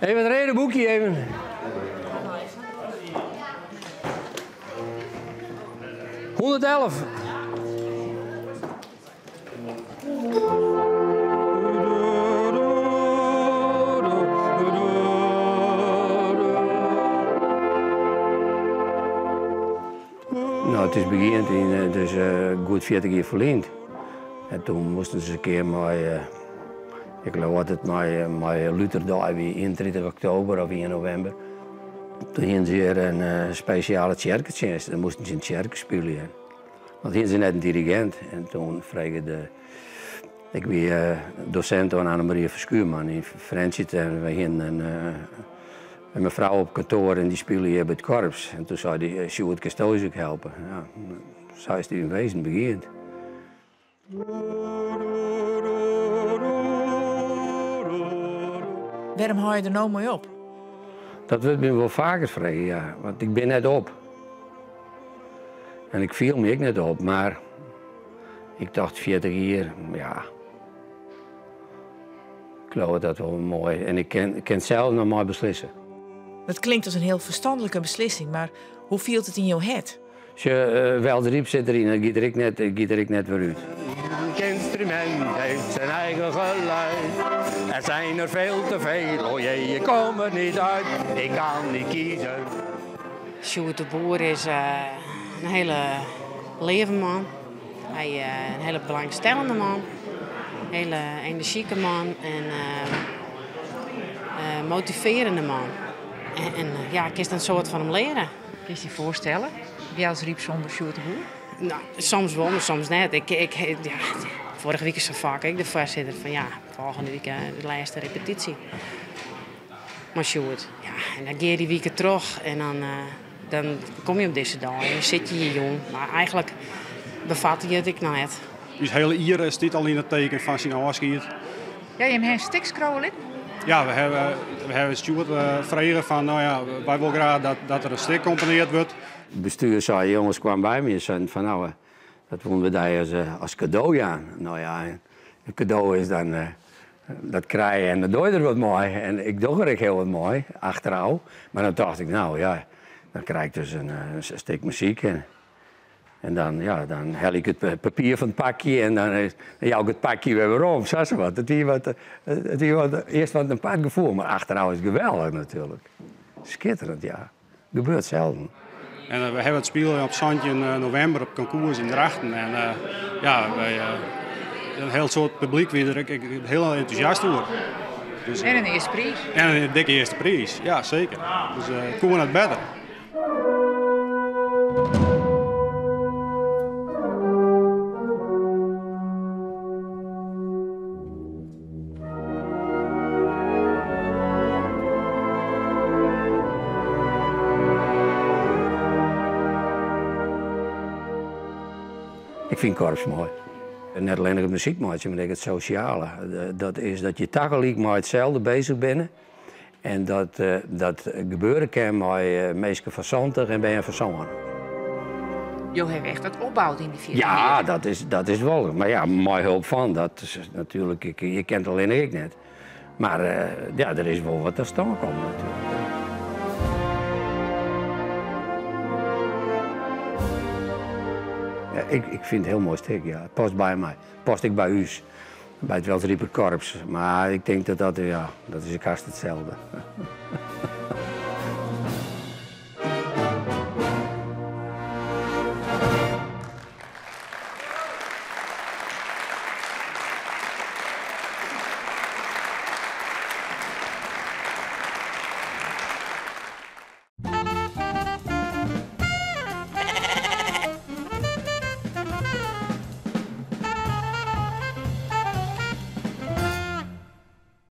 Even it reade boekje even. Hûndertelf. No, it is begjint yn eh, dus eh, goed 40 jier ferlyn. En toen moasten se in kear mei, eh, ik leau dat it mei, mei Luterdei wie, 31 oktober of 1 novimber. Toen hienen se hjir in spesjale tsjerketsjinst. Dan moasten se yn tsjerke spylje. Want hienen se net in dirigint. En toen frege de, ik wie dosint oan Annemarie van Schuurman yn Frjentsjer en we hienen in, in mefrou op kantoar en dy spile hjir by it korps. En toen sei dy, Sjoerd, kinsto ús ek helpe? Ja, sa is it yn wezen begjint. Wêrom hâld je der no mei op? Dat wurdt my wol faker frege, ja. Want ik bin net op. En ik fiel my ek net op, mar ik tocht 40 jier, ja. Ik leau dat wol moai. En ik kin, kin sels noch mei beslisse. Dat klinkt as in hiel ferstanlike beslissing, mar hoe fielt it yn jo hert? Sjoch, Wjelsryp sit deryn, dat giet der ek net, giet der ek net wer út. Elk instrument heeft zijn eigen geluid. Er zijn er veel te veel, oh jee, ik kom er niet uit. Ik kan niet kiezen. Sjoerd de Boer is in hiele leave man. Hy is in hiele belangstellende man. Hiele enerzjike man en motivearjende man. En ja, kinst in soad fan him leare. Kinst dy foarstelle, Wjelsryp sûnder Sjoerd de Boer? No, soms wol, mar soms net. Ik, ik, ja, foarige wike sei Fokke ek, de foarsitter, fan ja, folgjende wike de lêste repetysje. Mei Sjoerd. Ja, en dan gean je dy wike troch en dan, dan komme je op dizze dei en dan sitte je hjir jûn. Mar eigentlik befatte je it ek noch net. Us hiele jier stiet al yn it teken fan syn ôfskied. Ja, jim ha in stik skriuwe litten? Ja, we hawwe, we hawwe Sjoerd frege fan, no ja, wy wolle graach dat, dat der in stik komponeard wurdt. It bestjoer sei, jonges kwamen by my en seinen fan no, dat woene we dy as, as kado jaan. No ja, in kado is dan, dat krije je en dan doe je der wat mei. En ik doch der ek hiel wat mei, achterôf. Mar dan tocht ik, no ja, dan krij ik dus in stik muzyk en En dan, ja, dan helje ik it papier fan it pakje en dan jou ik it pakje wer werom. Sa sa wat. It wie wat, it wie wat, earst wat in apart gefoel, mar achterôf is it geweldich natuerlik. Skitterend, ja. Gebeurt selden. En we hawwe it spile op 17 novimber op konkoers yn Drachten. En ja, wy, in hiel soad publyk wie der ek hiel entûsjast oer. Dus, en in earste priis. En in dikke earste priis, ja seker. Dus it koe net better. Ik fyn korps moai. Net allinnich it muzyk meitsjen, mar ek it sosjale. Dat is dat je tagelyk mei itselde beuzich binne. En dat dat gebeure kin mei minsken fan 70 en bern fan sân. Jo hawwe echt wat opboud yn dy 40 Ja, jier. dat is wol. Mar ja, mei hulp fan, dat is natuerlik, ik, je kin it allinnich ek net. Mar ja, der is wol wat ta stân kommen natuerlik. Ja, ik, ik fyn it in hiel moai stik, ja. It past by my. Past ek by ús. By it Wjelsriper Korps. Mar ik tink dat dat, ja, dat is ek hast itselde.